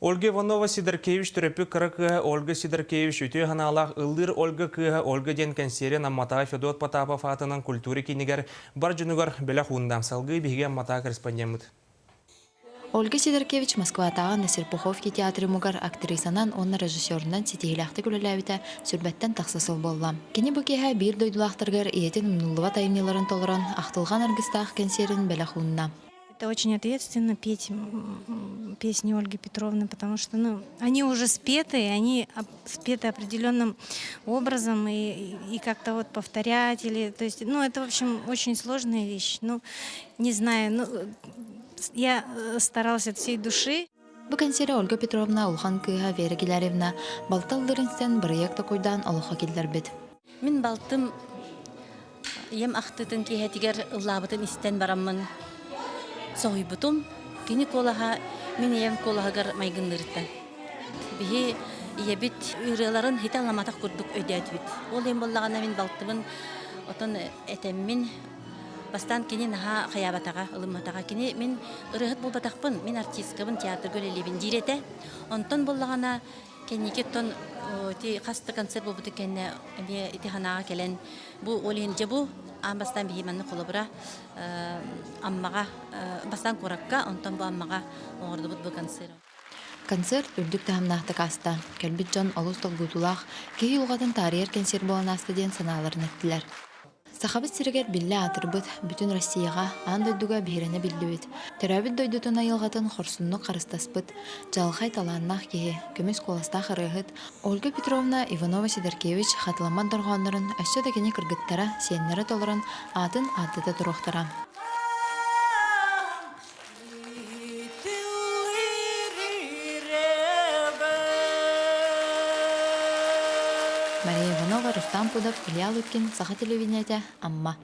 Ольга Иванова Сидоркевич төрөппүт кыра кыыһа Ольга Сидоркевич үтүө санаалаах ыллыыр Ольга кыыһа Ольга диэн кэнсиэри Намматаҕа Федот Потапов аатынан культура киинигэр бар дьонугар бэлэх уунна. Салгыы биһиги Амматаа корреспондеммыт. Ольга Сидоркевич Москватааҕы на Серпуховке театриумугар актрисанан уонна режиссерунан ситиһиилээхтик үлэлээбитэ сүүрбэттэн тахса сыл буолла. Кини бу киэһэ биир дойдулаахтарыгар ийэтин умнуллубат айымньыларын толорон, ахтылҕан аргыстаах кэнсиэрин бэлэх уунна. Это очень ответственно петь песни Ольги Петровны, потому что ну, они уже спеты, они спеты определенным образом, и как-то вот повторять, или, то есть, ну, это, в общем, очень сложная вещь. Ну, не знаю, ну, я старалась от всей души. Бу кэнсиэри Ольга Петровна улахан кыыһа Вера Гиляревна балта ыллырын истэн бырайыак токуйдаан олоххо киллэрбит. Мин балтым ийэм ахтыытын киэһэтигэр ыллаабытын истэн бараммын соһуйбутум. Кини куолаһа мин ийэм куолаһыгар майгынныырыттан. Биһи ийэбит ырыаларын хитэ аламатах курдук өйдөөтүбүт. Ол иһин буоллаҕына мин балтыбын отон этэммин бастаан кини наһаа хайаабатаҕа, ылымматаҕа. Кини мин ырыаһыт буолбатахпын, мин артисткабын, театрга үлэлиибин диир этэ. Онтон буоллаҕына Кэнники оттон ити хас да концерт буолбутун кэннэ эмиэ ити санааҕа кэлэн бу ол иһин дьэ бу аан бастаан биһи маннык холобура Аммаҕа бастаан куоракка онтон бу Аммаҕа оҥордубут бу концерт. Концерт үрдүк таһымнаахтык ааста. Кэлбит дьон олус долгутуулаах, киһи уйулҕатын таарыйар кэнсиэр буолан ааста диэн санааларын эттилэр. Сахабыт сиригэр биллэ аатырбыт, бүтүн Россияҕа, аан дойдуга биһирэнэ биллибит, төрөөбүт дойдутун айылҕатын хорсуннук харыстаспыт, чаҕылхай талааннаах киһи, көмүс куоластаах ырыаһыт Ольга Петровна Иванова-Сидоркевич хатыламмат дорҕооннорун өссө да кини кыргыттара, сиэннэрэ толорон аатын ааттата туруохтара. Мария Иванова, Рустам Пудов, Илья Луткин, Саха телевидениетэ, Амма.